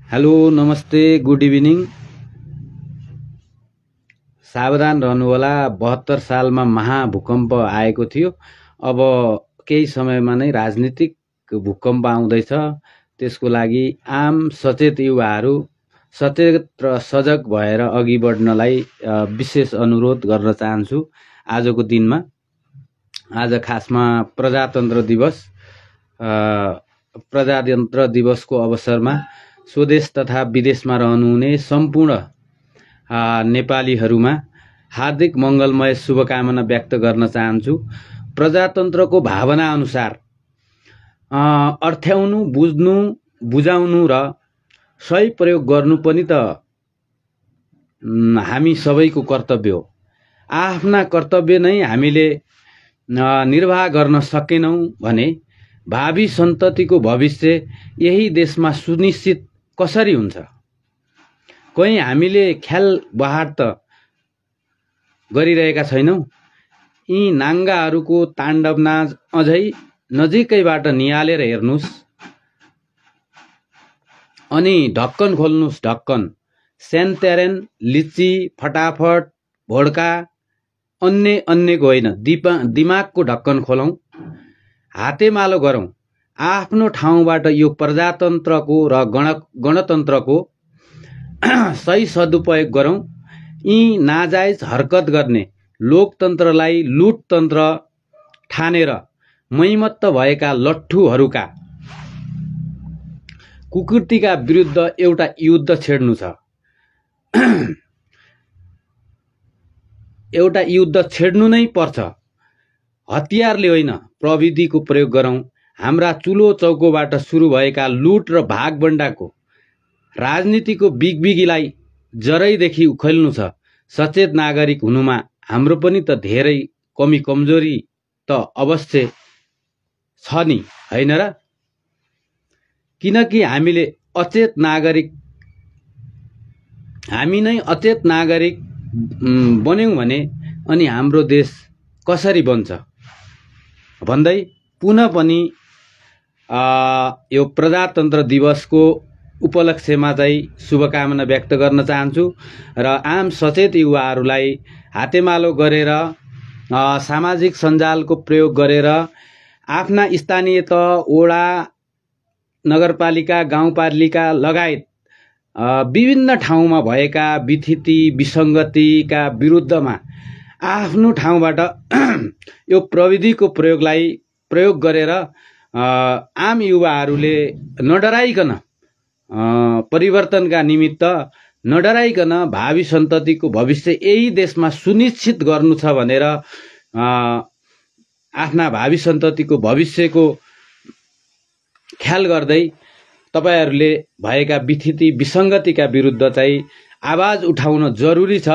Hello नमस्ते good evening. सावधान रहनुहोला। 72 सालमा महाभूकम्प आएको थियो। अब केही समयमा नै राजनीतिक भूकम्प आउँदैछ। त्यसको लागि आम सचेत युवाहरू सचेत र सजग भएर अघि बढ्नलाई विशेष अनुरोध गर्न चाहन्छु। आजको दिनमा आज खासमा प्रजातन्त्र दिवसको अवसरमा स्वदेश तथा विदेशमा रहनुहुने सम्पूर्ण नेपालीहरूमा हार्दिक मङ्गलमय शुभकामना व्यक्त गर्न चाहन्छु। प्रजातन्त्रको भावना अनुसार अर्थ्याउनु, बुझ्नु, बुझाउनु र सही प्रयोग गर्नु पनि त हामी सबैको कर्तव्य हो। आफ्ना कर्तव्य नै हामीले निर्वाह गर्न सकेनौँ भने भावी सन्ततिको भविष्य यही देशमा सुनिश्चित कसरी हुन्छ? कहीं हामीले ख्याल बहार त गरिरहेका छैनौँ। यी नाङ्गाहरूको ताण्डव नाच अझै नजिकैबाट निहालेर हेर्नुस् अनि ढक्कन खोल्नुस्। ढक्कन सेन्तेरेन, लिची, फटाफट, भोड्का अन्यको होइन, दिमागको ढक्कन खोलौँ। हातेमालो गरौँ। आफ्नो ठाउँबाट यो प्रजातन्त्रको र गणतन्त्रको सही सदुपयोग गरौँ। यी नाजायज हरकत गर्ने लोकतन्त्रलाई लुटतन्त्र ठानेर मैमत्त भएका लट्ठुहरूका कुकृतिका विरुद्ध एउटा युद्ध छेड्नु छ। एउटा युद्ध छेड्नु नै पर्छ। हतियारले होइन, प्रविधिको प्रयोग गरौँ। हाम्रा चुलो चौकोबाट सुरु भएका लुट र भागबण्डाको राजनीतिको बिगबिगीलाई जरैदेखि उखेल्नु छ। सचेत नागरिक हुनुमा हाम्रो पनि त धेरै कमी कमजोरी त अवश्य छ नि, होइन र? किनकि हामी नै अचेत नागरिक बन्यौँ भने अनि हाम्रो देश कसरी बन्छ भन्दै पुनः पनि यो प्रजातन्त्र दिवसको उपलक्ष्यमा चाहिँ शुभकामना व्यक्त गर्न चाहन्छु र आम सचेत युवाहरूलाई हातेमालो गरेर सामाजिक सञ्जालको प्रयोग गरेर आफ्ना स्थानीय तह, वडा, नगरपालिका, गाउँपालिका लगायत विभिन्न ठाउँमा भएका विथिति विसङ्गतिका विरुद्धमा आफ्नो ठाउँबाट यो प्रविधिको प्रयोग गरेर आम युवाहरूले नडराइकन परिवर्तनका निमित्त नडराइकन भावी सन्ततिको भविष्य यही देशमा सुनिश्चित गर्नु छ भनेर आफ्ना भावी सन्ततिको भविष्यको ख्याल गर्दै तपाईहरूले भएका विथिति विसङ्गतिका विरुद्ध चाहिँ आवाज उठाउन जरुरी छ।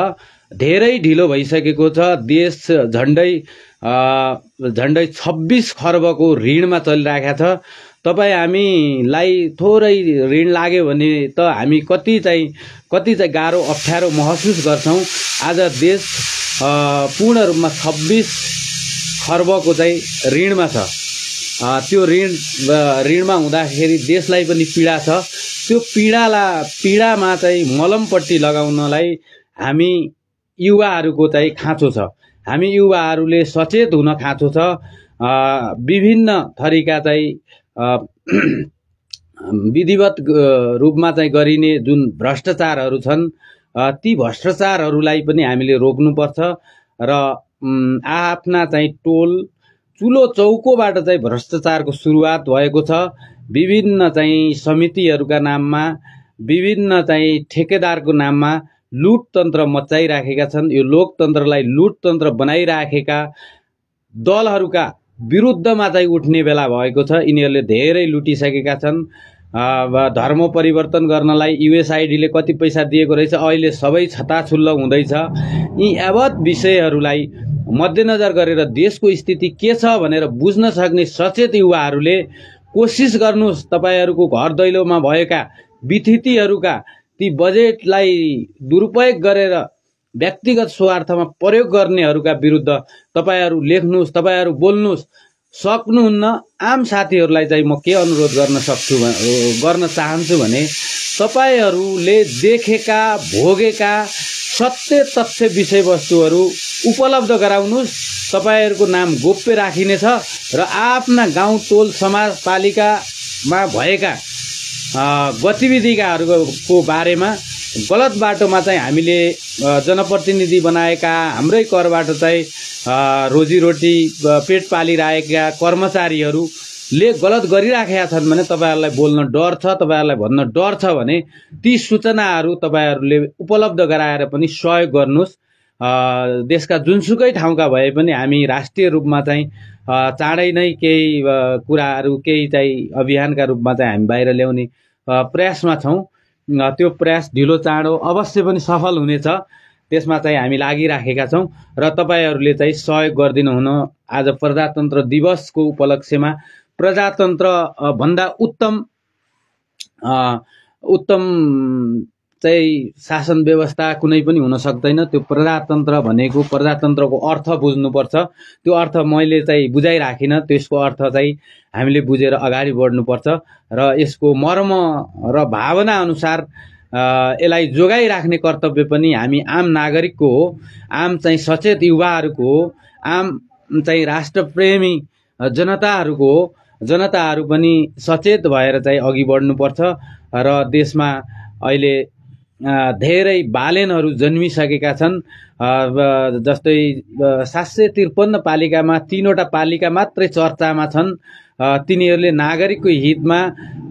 धेरै ढिलो भइसकेको छ। देश झन्डै 26 खर्बको ऋणमा चलिरहेको छ। तपाईँ हामीलाई थोरै ऋण लाग्यो भने त हामी कति चाहिँ गाह्रो अप्ठ्यारो महसुस गर्छौँ। आज देश पूर्ण रूपमा 26 खर्बको चाहिँ ऋणमा छ। त्यो ऋणमा हुँदाखेरि देशलाई पनि पीडा छ। त्यो पीडामा चाहिँ मलमपट्टि लगाउनलाई हामी युवाहरूको चाहिँ खाँचो छ। हामी युवाहरूले सचेत हुन खाँचो छ। विभिन्न थरीका चाहिँ विधिवत रूपमा चाहिँ गरिने जुन भ्रष्टाचारहरू छन् ती भ्रष्टाचारहरूलाई पनि हामीले रोक्नुपर्छ र आफ्ना चाहिँ टोल चुलो चौकोबाट चाहिँ भ्रष्टाचारको सुरुवात भएको छ। विभिन्न चाहिँ समितिहरूका नाममा, विभिन्न चाहिँ ठेकेदारको नाममा लुटतन्त्र मचाइराखेका छन्। यो लोकतन्त्रलाई लुटतन्त्र बनाइराखेका दलहरूका विरुद्धमा चाहिँ उठ्ने बेला भएको छ। यिनीहरूले धेरै लुटिसकेका छन्। धर्म परिवर्तन गर्नलाई युएसआइडीले कति पैसा दिएको रहेछ, अहिले सबै छताछुल्ल हुँदैछ। यी यावत विषयहरूलाई मध्यनजर गरेर देशको स्थिति के छ भनेर बुझ्न सक्ने सचेत युवाहरूले कोसिस गर्नुहोस्। तपाईहरूको घर दैलोमा भएका विथितिहरूका ती बजेटलाई दुरुपयोग गरेर व्यक्तिगत स्वार्थमा प्रयोग गर्नेहरूका विरुद्ध तपाईहरू लेख्नुहोस्, तपाईहरू बोल्नुहोस्। सक्नुहुन्न। आम साथीहरूलाई चाहिँ म के अनुरोध गर्न चाहन्छु भने तपाईहरूले देखेका भोगेका सत्य तथ्य विषयवस्तुहरू उपलब्ध गराउनुहोस्। तपाईहरूको नाम गोप्य राखिनेछ र आफ्ना गाउँ टोल समाजपालिकामा भएका गतिविधिहरूको बारेमा गलत बाटोमा चाहिँ हामीले जनप्रतिनिधि बनाएका हाम्रै करबाट चाहिँ रोजीरोटी पेट पालिरहेका कर्मचारीहरूले गलत गरिराखेका छन् भने तपाईहरूलाई बोल्न डर छ, तपाईहरूलाई भन्न डर छ भने ती सूचनाहरू तपाईहरूले उपलब्ध गराएर पनि सहयोग गर्नुहोस्। देशका जुनसुकै ठाउँका भए पनि हामी राष्ट्रिय रूपमा चाहिँ चाँडै नै केही कुराहरू केही चाहिँ अभियानका रूपमा चाहिँ हामी बाहिर ल्याउने प्रयासमा छौँ। त्यो प्रयास ढिलो चाँडो अवश्य पनि सफल हुनेछ, त्यसमा चाहिँ हामी लागिराखेका छौँ र तपाईँहरूले चाहिँ सहयोग गरिदिनु हुन आज प्रजातन्त्र दिवसको उपलक्ष्यमा प्रजातन्त्र भन्दा उत्तम चाहिँ शासन व्यवस्था कुनै पनि हुन सक्दैन। त्यो प्रजातन्त्र भनेको प्रजातन्त्रको अर्थ बुझ्नुपर्छ। त्यो अर्थ मैले चाहिँ बुझाइराखिनँ, त्यसको अर्थ चाहिँ हामीले बुझेर अगाडि बढ्नुपर्छ र यसको मर्म र भावना अनुसार यसलाई जोगाइराख्ने कर्तव्य पनि हामी आम नागरिकको हो, आम चाहिँ सचेत युवाहरूको हो, आम चाहिँ राष्ट्रप्रेमी जनताहरूको हो। जनताहरू पनि सचेत भएर चाहिँ अघि बढ्नुपर्छ र देशमा अहिले धेरै बालेनहरू जन्मिसकेका छन्। जस्तै 753 पालिकामा 3वटा पालिका मात्रै चर्चामा छन्। तिनीहरूले नागरिकको हितमा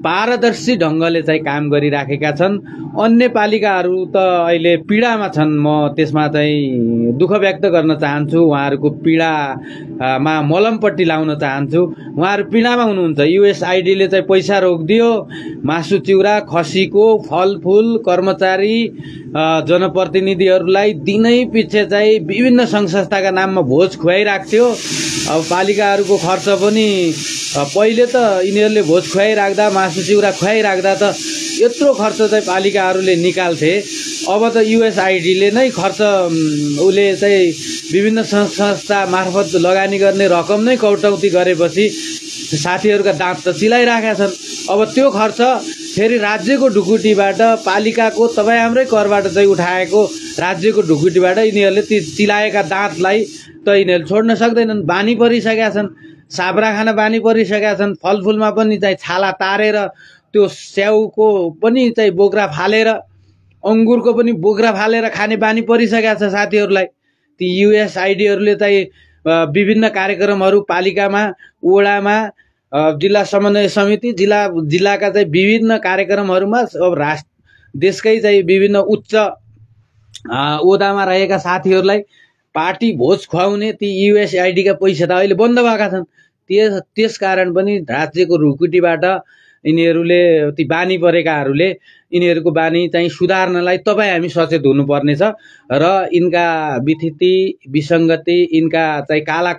पारदर्शी ढङ्गले चाहिँ काम गरिराखेका छन्। अन्य पालिकाहरू त अहिले पीडामा छन्। म त्यसमा चाहिँ दुःख व्यक्त गर्न चाहन्छु, उहाँहरूको पीडामा मलमपट्टि लाउन चाहन्छु। उहाँहरू पीडामा हुनुहुन्छ। युएसआइडीले चाहिँ पैसा रोकिदियो, मासु चिउरा खसीको फलफुल कर्मचारी जनप्रतिनिधिहरूलाई दिनै पछि चाहिँ विभिन्न सङ्घ संस्थाका नाममा भोज खुवाइरहेको थियो। अब पालिकाहरूको खर्च पनि पहिले त यिनीहरूले भोज खुवाइराख्दा मासु चिउरा खुवाइराख्दा त यत्रो खर्च चाहिँ पालिकाहरूले निकाल्थे। अब त युएसआइडीले नै खर्च उसले चाहिँ विभिन्न सङ्घ संस्था मार्फत लगानी गर्ने रकम नै कटौती गरेपछि साथीहरूका दाँत त चिलाइराखेका छन्। अब त्यो खर्च फेरि राज्यको ढुकुटीबाट पालिकाको तपाईँ हाम्रै करबाट चाहिँ उठाएको राज्यको ढुकुटीबाट यिनीहरूले ती चिलाएका दाँतलाई त यिनीहरूले छोड्न सक्दैनन्। बानी परिसकेका छन्, साब्रा खान बानी परिसकेका छन्। फलफुलमा पनि चाहिँ छाला तारेर त्यो स्याउको पनि चाहिँ बोक्रा फालेर अङ्गुरको पनि बोक्रा फालेर खाने बानी परिसकेका छ साथीहरूलाई। ती युएसआइडीहरूले चाहिँ विभिन्न कार्यक्रमहरू पालिकामा, वडामा, जिल्ला समन्वय समिति, जिल्लाका चाहिँ विभिन्न कार्यक्रमहरूमा अब देशकै चाहिँ विभिन्न उच्च ओदामा रहेका साथीहरूलाई पार्टी भोज खुवाउने ती युएसआइडीका पैसा त अहिले बन्द भएका छन्। त्यस कारण पनि राज्यको ढुकुटीबाट यिनीहरूले ती बानी परेकाहरूले यिनीहरूको बानी चाहिँ सुधार्नलाई तपाईँ हामी सचेत हुनुपर्नेछ र यिनका विथिति विसङ्गति यिनका चाहिँ काला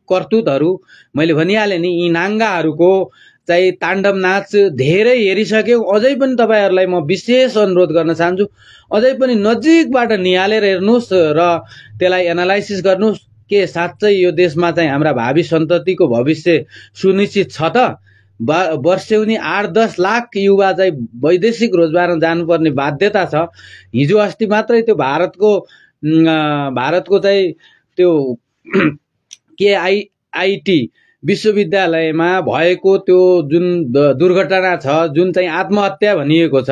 करतुतहरू मैले भनिहालेँ नि, यी नाङ्गाहरूको चाहिँ ताण्डव नाच धेरै हेरिसक्यौँ। अझै पनि तपाईँहरूलाई म विशेष अनुरोध गर्न चाहन्छु, अझै पनि नजिकबाट निहालेर हेर्नुहोस् र त्यसलाई एनालाइसिस गर्नुहोस्। के साँच्चै यो देशमा चाहिँ हाम्रा भावी सन्ततिको भविष्य सुनिश्चित छ त? वर्षेउनी 8-10 लाख युवा चाहिँ वैदेशिक रोजगारमा जानुपर्ने बाध्यता छ। हिजो अस्ति मात्रै त्यो भारतको चाहिँ त्यो केआइआइटी विश्वविद्यालयमा भएको त्यो जुन दुर्घटना छ, जुन चाहिँ आत्महत्या भनिएको छ,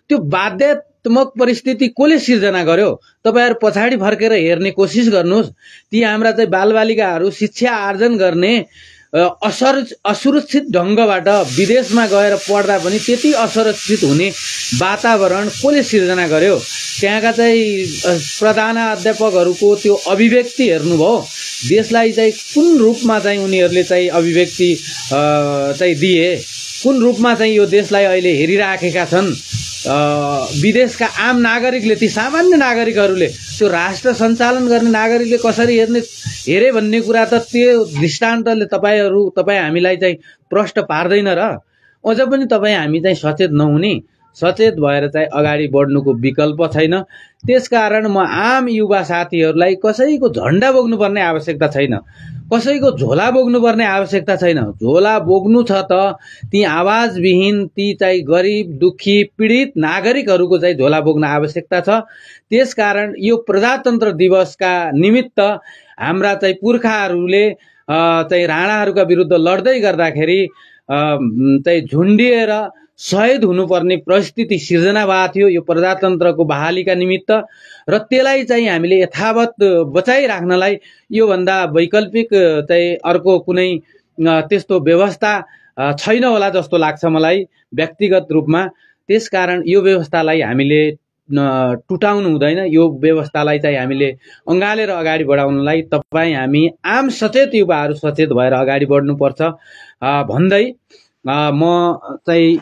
त्यो बाध्यात्मक परिस्थिति कसले सिर्जना गर्यो? तपाईहरु पछाडि फर्केर हेर्ने कोसिस गर्नुहोस्। ती हाम्रा चाहिँ बालबालिकाहरू शिक्षा आर्जन गर्ने असुरक्षित ढङ्गबाट विदेशमा गएर पढ्दा पनि त्यति असुरक्षित हुने वातावरण कसले सिर्जना गर्यो? त्यहाँका चाहिँ प्रधानाध्यापकहरूको त्यो अभिव्यक्ति हेर्नुभयो? देशलाई चाहिँ कुन रूपमा चाहिँ उनीहरूले चाहिँ अभिव्यक्ति चाहिँ दिए? कुन रूपमा चाहिँ यो देशलाई अहिले हेरिराखेका छन्? विदेशका आम नागरिकले, ती सामान्य नागरिकहरूले त्यो राष्ट्र सञ्चालन गर्ने नागरिकले कसरी हेरे भन्ने कुरा त त्यो दृष्टान्तले तपाईँ हामीलाई चाहिँ प्रश्न पार्दैन र? अझ पनि तपाईँ हामी चाहिँ सचेत नहुने, सचेत भएर चाहिँ अगाडि बढ्नुको विकल्प छैन। त्यसकारण म आम युवा साथीहरूलाई कसैको झन्डा बोक्नुपर्ने आवश्यकता छैन, कसैको झोला बोक्नुपर्ने आवश्यकता छैन। झोला बोक्नु छ त ती आवाजविहीन, ती चाहिँ गरिब दुखी पीडित नागरिकहरूको चाहिँ झोला बोक्न आवश्यकता छ। त्यसकारण यो प्रजातन्त्र दिवसका निमित्त हाम्रा चाहिँ पुर्खाहरूले चाहिँ राणाहरूका विरुद्ध लड्दै गर्दाखेरि चाहिँ झुन्डिएर शहीद हुनुपर्ने परिस्थिति सिर्जना भएको थियो यो प्रजातन्त्रको बहालीका निमित्त, र त्यसलाई चाहिँ हामीले यथावत बचाइराख्नलाई योभन्दा वैकल्पिक चाहिँ अर्को कुनै त्यस्तो व्यवस्था छैन होला जस्तो लाग्छ मलाई व्यक्तिगत रूपमा। त्यसकारण यो व्यवस्थालाई हामीले टुटाउनु हुँदैन। यो व्यवस्थालाई चाहिँ हामीले अँगालेर अगाडि बढाउनलाई तपाईँ हामी आम सचेत युवाहरू सचेत भएर अगाडि बढ्नुपर्छ भन्दै म चाहिँ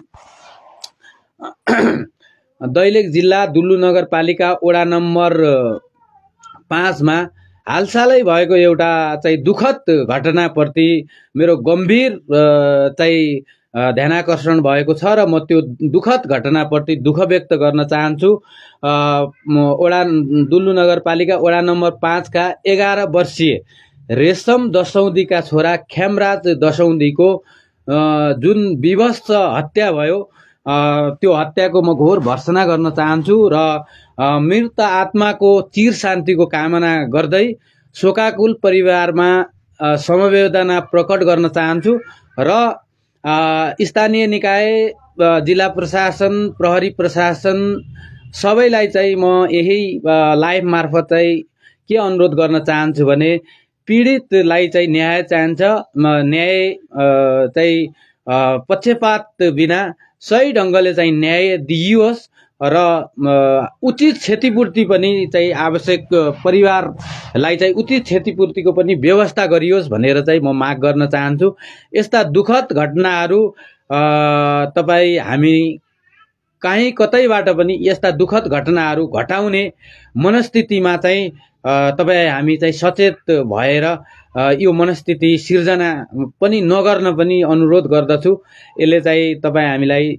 दैलेख जिल्ला दुल्लु नगरपालिका वडा नम्बर 5 मा हालसालै भएको एउटा चाहिँ दुःखद घटनाप्रति मेरो गम्भीर चाहिँ ध्यानाकर्षण भएको छ र म त्यो दुःखद घटनाप्रति दुःख व्यक्त गर्न चाहन्छु। वडा दुल्लु नगरपालिका वडा नम्बर 5 का 11 वर्षीय रेशम दशौंदीका छोरा ख्यामराज दशौंदीको जुन विभत्स हत्या भयो, त्यो हत्याको म घोर भर्त्सना गर्न चाहन्छु र मृत आत्माको चिर शान्तिको कामना गर्दै शोकाकुल परिवारमा समवेदना प्रकट गर्न चाहन्छु र स्थानीय निकाय, जिल्ला प्रशासन, प्रहरी प्रशासन सबैलाई चाहिँ म यही लाइभ मार्फत चाहिँ के अनुरोध गर्न चाहन्छु भने पीडितलाई चाहिँ न्याय चाहिन्छ। न्याय चाहिँ पक्षपात बिना सही ढङ्गले चाहिँ न्याय दिइयोस् र उचित क्षतिपूर्ति पनि चाहिँ आवश्यक परिवारलाई चाहिँ उचित क्षतिपूर्तिको पनि व्यवस्था गरियोस् भनेर चाहिँ म माग गर्न चाहन्छु। यस्ता दुःखद घटनाहरू तपाईँ हामी कहीँ कतैबाट पनि यस्ता दुःखद घटनाहरू घटाउने मनस्थितिमा चाहिँ तपाईँ हामी चाहिँ सचेत भएर यो मनस्थिति सिर्जना पनि नगर्न पनि अनुरोध गर्दछु। यसले चाहिँ तपाईँ हामीलाई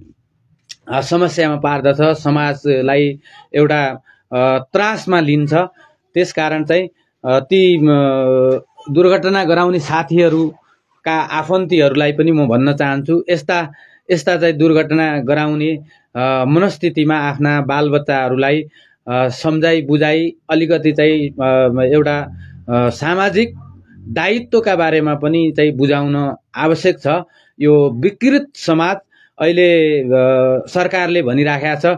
समस्यामा पार्दछ, समाजलाई एउटा त्रासमा लिन्छ। त्यसकारण चाहिँ ती दुर्घटना गराउने साथीहरूका आफन्तीहरूलाई पनि म भन्न चाहन्छु, यस्ता चाहिँ दुर्घटना गराउने मनस्थितिमा आफ्ना बालबच्चाहरूलाई सम्झाइ बुझाइ अलिकति चाहिँ एउटा सामाजिक दायित्वका बारेमा पनि चाहिँ बुझाउन आवश्यक छ। यो विकृत समाज अहिले सरकारले भनिराखेको छ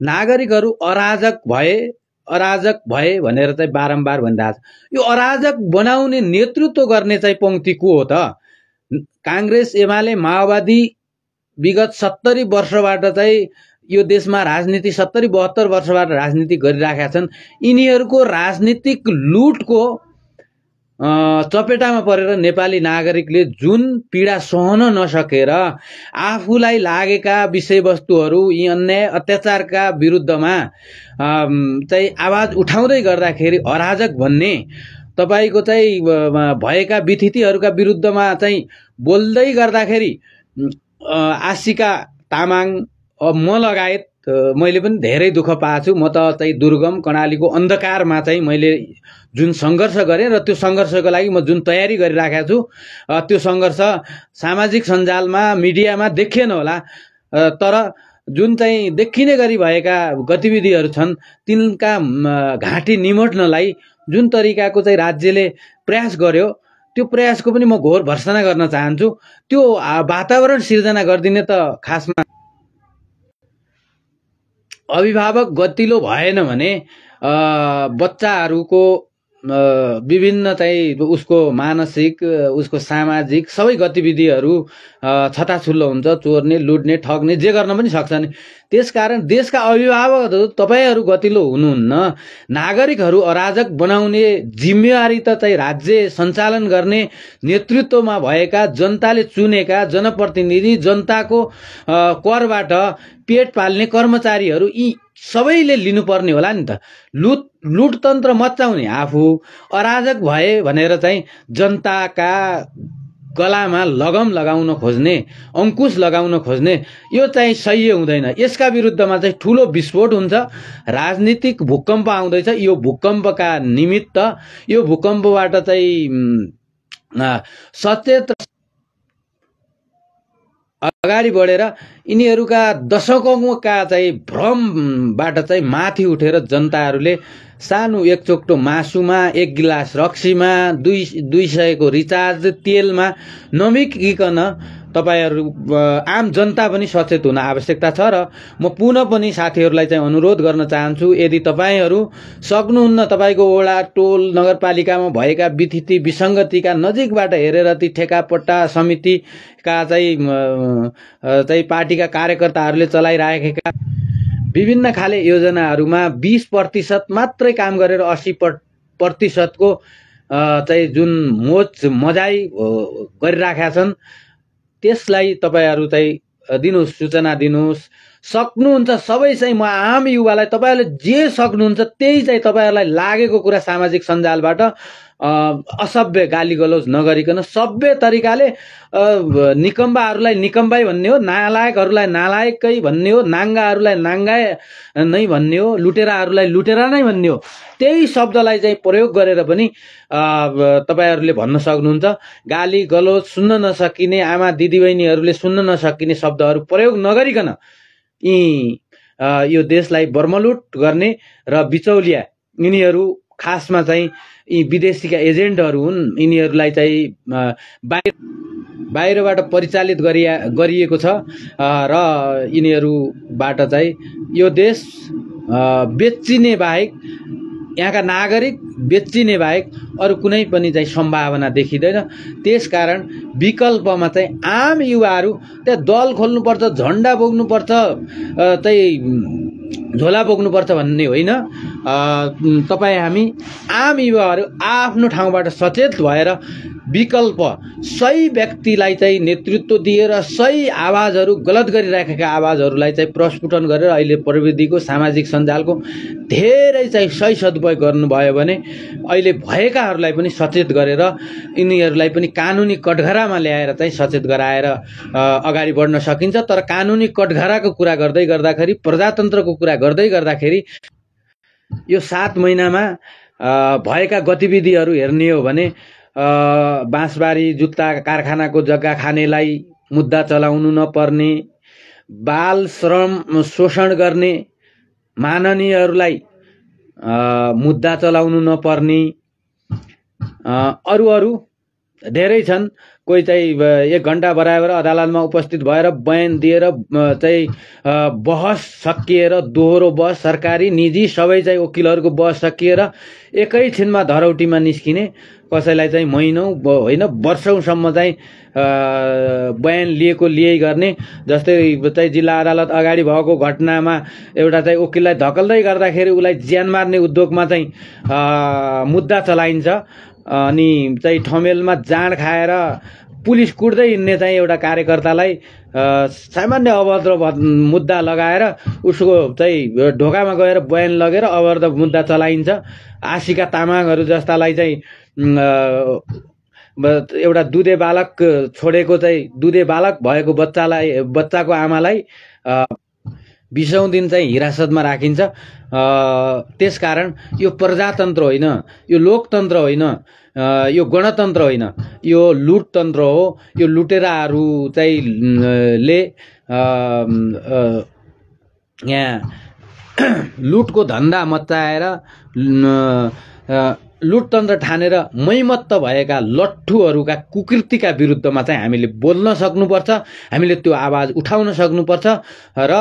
नागरिकहरू अराजक भए भनेर चाहिँ बारम्बार भनिरहेको छ। यो अराजक बनाउने नेतृत्व गर्ने चाहिँ पङ्क्ति को हो त? काङ्ग्रेस एमाले माओवादी विगत 70 वर्षबाट चाहिँ यो देशमा राजनीति 70-72 वर्षबाट राजनीति गरिराखेका छन्। यिनीहरूको राजनीतिक लुटको चपेटामा परेर नेपाली नागरिकले जुन पीडा सहन नसकेर आफूलाई लागेका विषयवस्तुहरू यी अन्याय अत्याचारका विरुद्धमा चाहिँ आवाज उठाउँदै गर्दाखेरि अराजक भन्ने, तपाईको चाहिँ भएका विथितिहरूका विरुद्धमा चाहिँ बोल्दै गर्दाखेरि आशिका तामाङ म लगायत मैले पनि धेरै दुःख पाएको छु। म त चाहिँ दुर्गम कर्णालीको अन्धकारमा चाहिँ मैले जुन सङ्घर्ष गरेँ र त्यो सङ्घर्षको लागि म जुन तयारी गरिराखेको छु, त्यो सङ्घर्ष सामाजिक सञ्जालमा मिडियामा देखिएन होला, तर जुन चाहिँ देखिने गरी भएका गतिविधिहरू छन् तिनका घाँटी निमोट्नलाई जुन तरिकाको चाहिँ राज्यले प्रयास गर्यो त्यो प्रयासको पनि म घोर भर्त्सना गर्न चाहन्छु। त्यो वातावरण सिर्जना गरिदिने त खासमा अभिभावक गतिलो भएन भने बच्चाहरूको विभिन्न चाहिँ उसको मानसिक, उसको सामाजिक सबै गतिविधिहरू छताछुल्लो हुन्छ। चोर्ने, लुट्ने, ठग्ने जे गर्न पनि सक्छन्। त्यसकारण देशका अभिभावकहरू तपाईहरू गतिलो हुनुहुन्न। नागरिकहरू अराजक बनाउने जिम्मेवारी त चाहिँ राज्य सञ्चालन गर्ने नेतृत्वमा भएका जनताले चुनेका जनप्रतिनिधि, जनताको करबाट पेट पाल्ने कर्मचारीहरू यी सबैले लिनुपर्ने होला नि त। लुटतन्त्र मचाउने आफू, अराजक भए भनेर चाहिँ जनताका गलामा लगम लगाउन खोज्ने, अंकुश लगाउन खोज्ने यो चाहिँ सही हुँदैन। यसका विरुद्धमा चाहिँ ठूलो विस्फोट हुन्छ, राजनीतिक भूकम्प आउँदैछ। यो भूकम्पका निमित्त यो भूकम्पबाट चाहिँ सचेत अगाडि बढेर यिनीहरूका दशकौंका चाहिँ भ्रमबाट चाहिँ माथि उठेर जनताहरूले सानो एक चोक्टो मासुमा, एक गिलास रक्सीमा, 200 को रिचार्ज तेलमा नमिकिकन तपाईहरु आम जनता पनि सचेत हुन आवश्यकता छ। र म पुनः पनि साथीहरूलाई चाहिँ अनुरोध गर्न चाहन्छु, यदि तपाईहरु सक्नुहुन्न तपाईको वडा, टोल, नगरपालिकामा भएका विथिति विसंगतिका नजिकबाट हेरेर ती ठेकापट्टा समितिका चाहिँ पार्टीका कार्यकर्ताहरूले चलाइराखेका विभिन्न खाले योजनाहरूमा 20% मात्रै काम गरेर 80% को चाहिँ जुन मोज मजाई गरिराखेका छन् त्यसलाई तपाईहरु चाहिँ दिनुस्, सूचना दिनुस्। सक्नुहुन्छ सबै चाहिँ म आम युवालाई तपाईहरुले जे सक्नुहुन्छ त्यही चाहिँ तपाईहरुलाई लागेको कुरा सामाजिक सञ्जालबाट असभ्य गाली गलौज नगरिकन सभ्य तरिकाले निकम्बाहरूलाई निकम्बाई भन्ने हो, नालायकहरूलाई नालायकै भन्ने हो, नाङ्गाहरूलाई नाङ्गा नै भन्ने हो, लुटेराहरूलाई लुटेरा नै भन्ने हो। त्यही शब्दलाई चाहिँ प्रयोग गरेर पनि तपाईहरुले भन्न सक्नुहुन्छ। गाली गलौज सुन्न नसकिने, आमा दिदीबहिनीहरूले सुन्न नसकिने शब्दहरू प्रयोग नगरिकन यो देशलाई बर्मलुट गर्ने र बिचौलिया यिनीहरू खासमा चाहिँ यी विदेशीका एजेन्टहरू हुन्। यिनीहरूलाई चाहिँ बाहिरबाट परिचालित गरिएको छ र यिनीहरूबाट चाहिँ यो देश बेचिने बाहेक, यहाँका नागरिक बेचिने बाहेक अरु कुनै पनि चाहिँ सम्भावना देखिदैन। त्यसकारण विकल्पमा चाहिँ आम युवाहरू त्यहाँ दल खोल्नुपर्छ, झण्डा बोक्नुपर्छ, चाहिँ झोला बोक्नुपर्छ भन्ने होइन। तपाई हामी आम युवाहरू आफ्नो ठाउँबाट सचेत भएर विकल्प सही व्यक्तिलाई चाहिँ नेतृत्व दिएर सही आवाजहरू, गलत गरिराखेका आवाजहरूलाई चाहिँ प्रस्फुटन गरेर अहिले प्रविधिको सामाजिक सञ्जालको धेरै चाहिँ सही सदुपयोग गर्नुभयो भने अहिले भएकाहरूलाई पनि सचेत गरेर यिनीहरूलाई पनि कानुनी कठघरामा ल्याएर चाहिँ सचेत गराएर अगाडि बढ्न सकिन्छ। तर कानुनी कठघराको कुरा गर्दै गर्दाखेरि, प्रजातन्त्रको कुरा गर्दै गर्दाखेरि यो 7 महिनामा भएका गतिविधिहरू हेर्ने हो भने बाँसबारी जुत्ता कारखानाको जग्गा खानेलाई मुद्दा चलाउनु नपर्ने, बाल श्रम शोषण गर्ने माननीयहरूलाई मुद्दा चलाउनु नपर्ने, अरू धेरै छन्। कोही चाहिँ 1 घण्टा बराबर अदालतमा उपस्थित भएर बयान दिएर चाहिँ बहस सकिएर, दोहोरो बहस सरकारी निजी सबै चाहिँ वकिलहरूको बहस सकिएर एकैछिनमा धरौटीमा निस्किने, कसैलाई चाहिँ महिनौं होइन वर्षौंसम्म चाहिँ बयान लिएकै गर्ने। जस्तै चाहिँ जिल्ला अदालत अगाडि भएको घटनामा एउटा चाहिँ वकिललाई धकल्दै गर्दाखेरि उलाई ज्यान मार्ने उद्योगमा चाहिँ मुद्दा चलाइन्छ अनि चाहिँ ठमेलमा जाँड खाएर पुलिस कुट्दै हिँड्ने चाहिँ एउटा कार्यकर्तालाई सामान्य अभद्र मुद्दा लगाएर उसको चाहिँ ढोकामा गएर बयान लगेर अभद्र मुद्दा चलाइन्छ। आशिका तामाङहरू जस्तालाई चाहिँ एउटा दुधे बालक छोडेको चाहिँ दुधे बालक भएको बच्चाको आमालाई 20औं दिन चाहिँ हिरासतमा राखिन्छ। त्यसकारण यो प्रजातन्त्र होइन, यो लोकतन्त्र होइन, यो गणतन्त्र होइन, यो लुटतन्त्र हो। यो लुटेराहरू चाहिँ ले यहाँ लुटको धन्दा मच्चाएर लुटतन्त्र ठानेर मैमत्त भएका लट्ठुहरूका कुकृतिका विरुद्धमा चाहिँ हामीले बोल्न सक्नुपर्छ, हामीले त्यो आवाज उठाउन सक्नुपर्छ र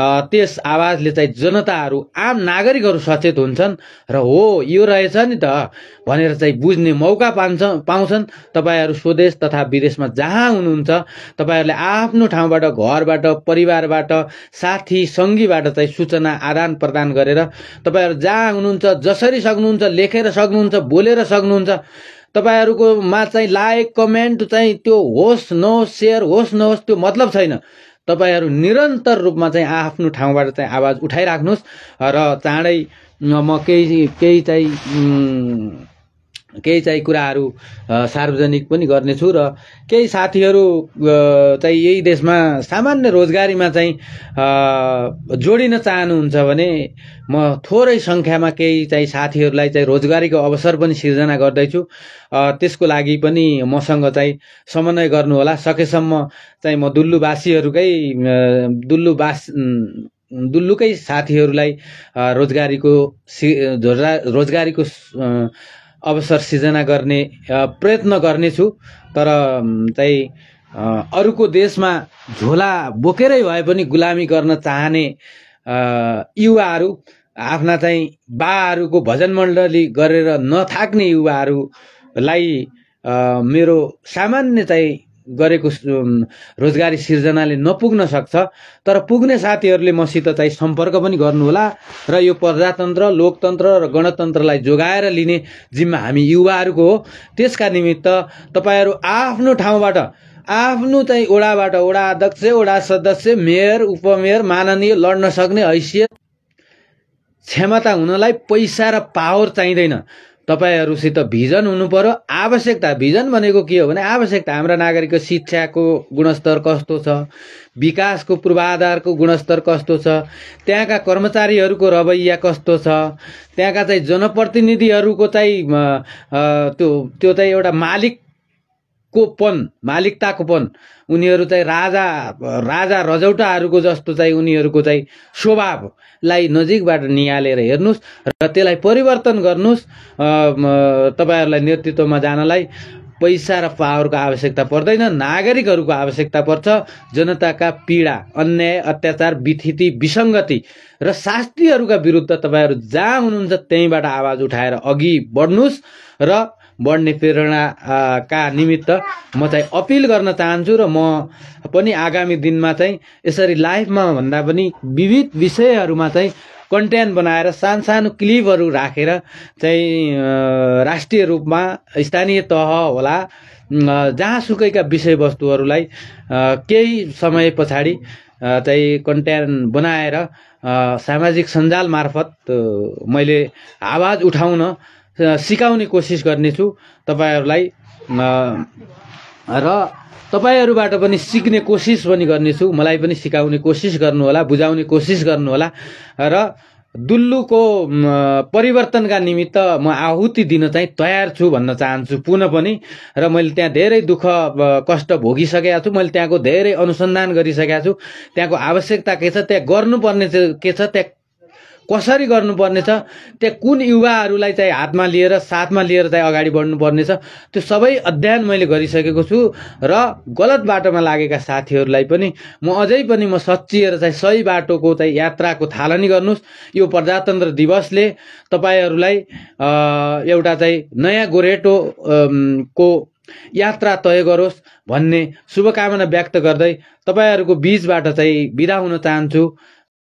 त्यस आवाजले चाहिँ जनताहरू, आम नागरिकहरू सचेत हुन्छन् र हो यो रहेछ नि त भनेर चाहिँ बुझ्ने मौका पाउँछन्। तपाईहरु स्वदेश तथा विदेशमा जहाँ हुनुहुन्छ तपाईहरुले आफ्नो ठाउँबाट, घरबाट, परिवारबाट, साथी संगीबाट चाहिँ सूचना आदान प्रदान गरेर तपाईहरु जहाँ हुनुहुन्छ जसरी सक्नुहुन्छ लेखेर सक्नुहुन्छ, बोलेर सक्नुहुन्छ। तपाईहरुको मा चाहिँ लाइक कमेन्ट चाहिँ त्यो होस् नहोस्, शेयर होस् नहोस् त्यो मतलब छैन। तपाईहरु निरन्तर रूपमा चाहिँ आफ्नो ठाउँबाट चाहिँ आवाज उठाइराख्नुस् र चाँडै म केही चाहिँ केही चाहिँ कुराहरू सार्वजनिक पनि गर्नेछु र केही साथीहरू चाहिँ यही देशमा सामान्य रोजगारीमा चाहिँ जोडिन चाहनुहुन्छ भने म थोरै सङ्ख्यामा केही चाहिँ साथीहरूलाई चाहिँ रोजगारीको अवसर पनि सिर्जना गर्दैछु। त्यसको लागि पनि मसँग चाहिँ समन्वय गर्नुहोला। सकेसम्म चाहिँ म दुल्लुकै साथीहरूलाई रोजगारीको अवसर सिर्जना गर्ने प्रयत्न गर्नेछु। तर चाहिँ अरूको देशमा झोला बोकेरै भए पनि गुलामी गर्न चाहने युवाहरू, आफ्ना चाहिँ बाहरूको भजन मण्डली गरेर नथाक्ने युवाहरूलाई मेरो सामान्य चाहिँ गरेको रोजगारी सिर्जनाले नपुग्न सक्छ। तर पुग्ने साथीहरूले मसित चाहिँ सम्पर्क पनि गर्नुहोला र यो प्रजातन्त्र, लोकतन्त्र र गणतन्त्रलाई जोगाएर लिने जिम्मा हामी युवाहरूको हो। त्यसका निमित्त तपाईहरू आफ्नो ठाउँबाट, आफ्नो चाहिँ ओडाबाट ओडा अध्यक्ष, ओडा सदस्य, मेयर, उपमेयर, माननीय लड्न सक्ने हैसियत, क्षमता हुनलाई पैसा र पावर चाहिँदैन। तपाईहरुसित भिजन हुनु पर्यो। आवश्यकता, भिजन भनेको के हो भने आवश्यकता, हाम्रा नागरिकको शिक्षाको गुणस्तर कस्तो छ, विकासको पूर्वाधारको गुणस्तर कस्तो छ, त्यहाँका कर्मचारीहरूको रवैया कस्तो छ, त्यहाँका चाहिँ जनप्रतिनिधिहरूको चाहिँ त्यो चाहिँ एउटा मालिकताकोपन, उनीहरू चाहिँ राजा रजौटाहरूको जस्तो चाहिँ उनीहरूको चाहिँ स्वभावलाई नजिकबाट निहालेर हेर्नुस् र त्यसलाई परिवर्तन गर्नुस्। तपाईहरुलाई नेतृत्वमा जानलाई पैसा र पावरको आवश्यकता पर्दैन, नागरिकहरूको आवश्यकता पर्छ। जनताका पीडा, अन्याय, अत्याचार, विथिति, विसङ्गति र शास्त्रीहरूका विरुद्ध तपाईहरु जहाँ हुनुहुन्छ त्यहीबाट आवाज उठाएर अघि बढ्नुस् र बढ्ने प्रेरणाका निमित्त म चाहिँ अपिल गर्न चाहन्छु। र म पनि आगामी दिनमा चाहिँ यसरी लाइभमा भन्दा पनि विविध विषयहरूमा चाहिँ कन्टेन्ट बनाएर सानो क्लिपहरू राखेर चाहिँ राष्ट्रिय रूपमा, स्थानीय तह होला, जहाँसुकैका विषयवस्तुहरूलाई केही समय पछाडि चाहिँ कन्टेन्ट बनाएर सामाजिक सञ्जाल मार्फत मैले आवाज उठाउन सिकाउने कोसिस गर्नेछु तपाईहरुलाई। र तपाईहरुबाट पनि सिक्ने कोसिस पनि गर्नेछु। मलाई पनि सिकाउने कोसिस गर्नुहोला, बुझाउने कोसिस गर्नुहोला। र दुल्लुको परिवर्तनका निमित्त म आहुति दिन चाहिँ तयार छु भन्न चाहन्छु पुनः पनि। र मैले त्यहाँ धेरै दुःख कष्ट भोगिसकेका छु, मैले त्यहाँको धेरै अनुसन्धान गरिसकेका छु। त्यहाँको आवश्यकता के छ, त्यहाँ गर्नुपर्ने के छ, त्यहाँ कसरी गर्नुपर्ने छ, त्यहाँ कुन युवाहरूलाई चाहिँ हातमा लिएर साथमा लिएर चाहिँ अगाडि बढ्नुपर्ने छ, त्यो सबै अध्ययन मैले गरिसकेको छु। र गलत बाटोमा लागेका साथीहरूलाई पनि म अझै पनि म सच्चिएर चाहिँ सही बाटोको चाहिँ यात्राको थालनी गर्नुस्। यो प्रजातन्त्र दिवसले तपाईहरूलाई एउटा चाहिँ नयाँ गोरेटो को यात्रा तय गरोस् भन्ने शुभकामना व्यक्त गर्दै तपाईहरूको बीचबाट चाहिँ बिदा हुन चाहन्छु।